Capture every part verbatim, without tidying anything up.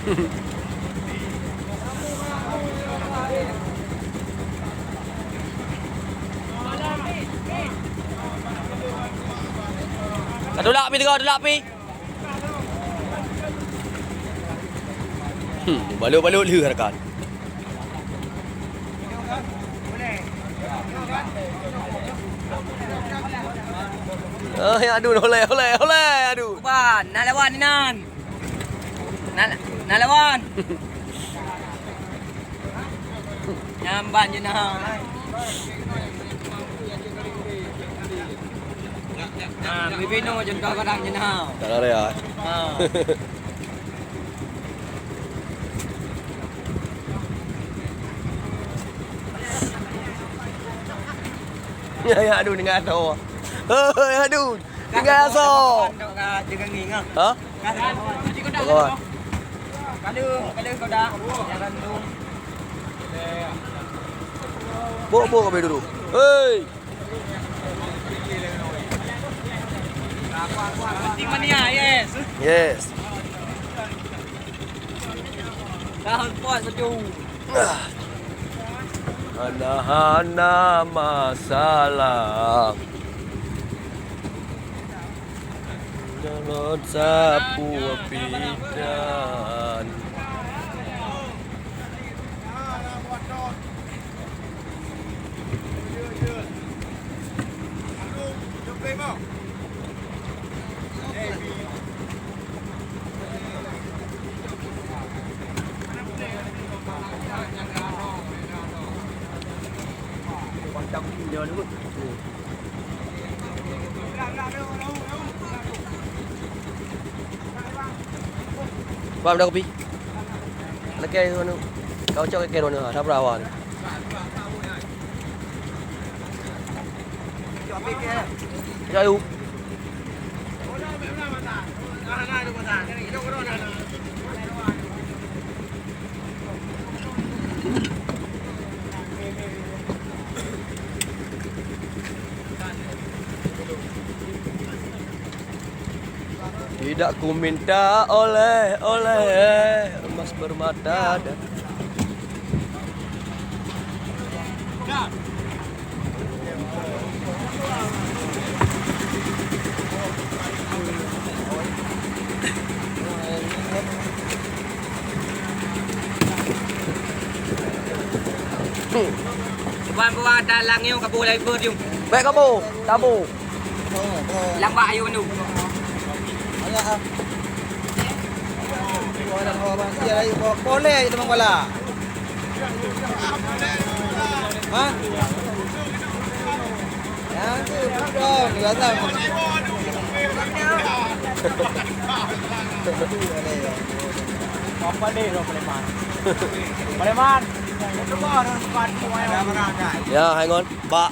Ka tulak pi, teuka tulak pi. Hmm, balot-balot lheueh rakan. Oh, ya, aduh, oleh, oleh, oleh, aduh. Ban, nak lawan inan. Nak, nak lawan. Nyamban je nah. Ha, bibinu contoh kadang je nah. Tak ada ya. Ha. Ya, ya, aduh, dengar tu. Hei, aduh. Tinggai asoe. Ha? Wah. Bok, bok kami dulu. Hei. Yes. Yes. Tahan puas sejuk. Hana-hana masalah. Dalam sapu pidan. Bang, dah kopi. Lekeh mana? Kau cok lekeh mana? Dah perawan. Ayo. Tidak ku minta oleh-oleh emas permata dan Cuba buat dalam ni, kabu lai beuh, Jung. Baik kabu, tabu. Lambat ayu bandum. Poleh je teman kuala. Ha? Yang tu, bukan, biasa. Apa ni, Bro Paleman? Paleman. Ya, hang on. Pak.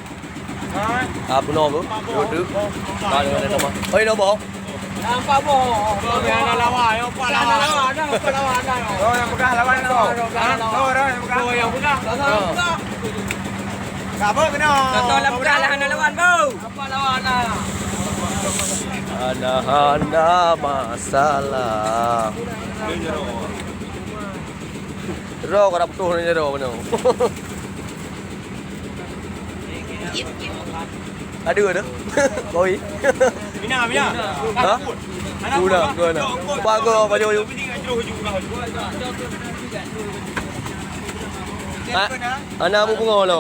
Ah, bunoe tu. Dua tu. Ka dengan nama. Oi, nombor. Nampak boh. Hana lawan, nampak lawan. Hana lawan, nampak lawan. Oh, yang pegang lawan tu. Ha? Oh, orang yang pegang. Oh, yang pegang. Ha. Tak apa, kena. Contoh lah pegang lah, hana lawan, bro. Nampak lawan lah. Hana-hana masalah. Roh kau dah putus ni, roh mana? Ada ke tu? Koi. Mina, Mina. Ha? Guna, guna. Apa ke baju you? Ha? Anak abu bunga lo.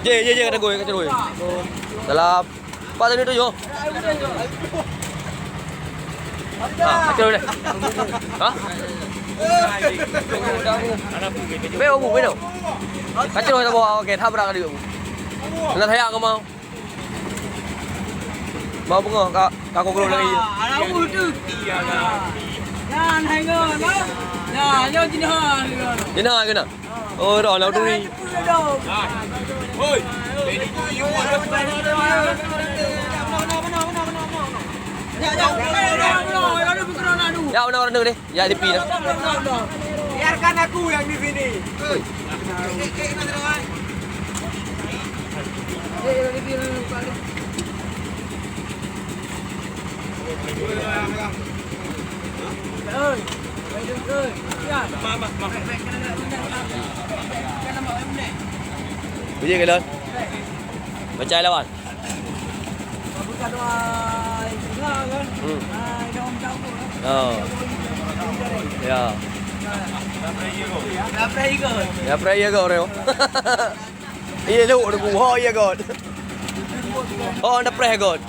Ye, ye, ye, kata gue, kata gue. Salam. Pak tadi tu, yo. Ha, kacau dah. Ha? Beo bu, beo. Kacau dah bawa, okey, tabrak dia bu. Nak saya ke mau? Mau bunga, kak, kak aku lagi. Anak bu tu. Nah, hai ngah, nah. Nah, nyoh jinah. Jinah ke nak? Oh, roh lah duri. Ya, benar-benar ni. Ya, di pi dah. Biarkan aku yang di sini. Biji kelon. Macam lawan. Hmm. Oh. Ya. Ya, pray ya, God. Iya, lu, lu, ho, iya, God. Oh, anda pray, God.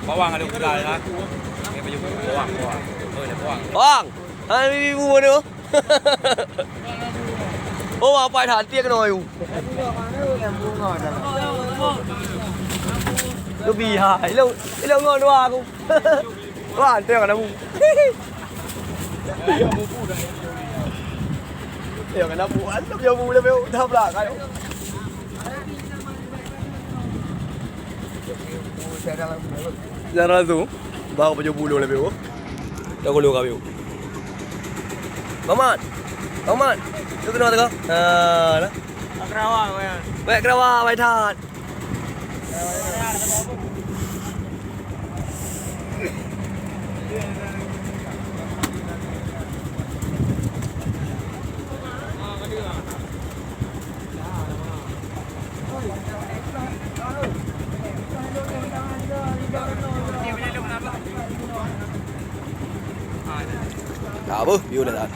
Bawang ada udah ya. Bawang, bawang. Oh, ada bawang. Bawang. Hai, bibi bu tu. Oh, apa dah hati kena ayu. Lebih ha, ilo, ilo ngon dua aku. Wah, tu yang kena bu. Yang kena bu, anda yang bu lebih dah belakang. Jangan langsung. Bawa baju bulu lebih, oh. Dah gulu kami. Mamat. Mamat. Tu kena tengok. Ha, dah. Kerawa, weh. Weh, kerawa, weh, that. Apa? Yuk dah.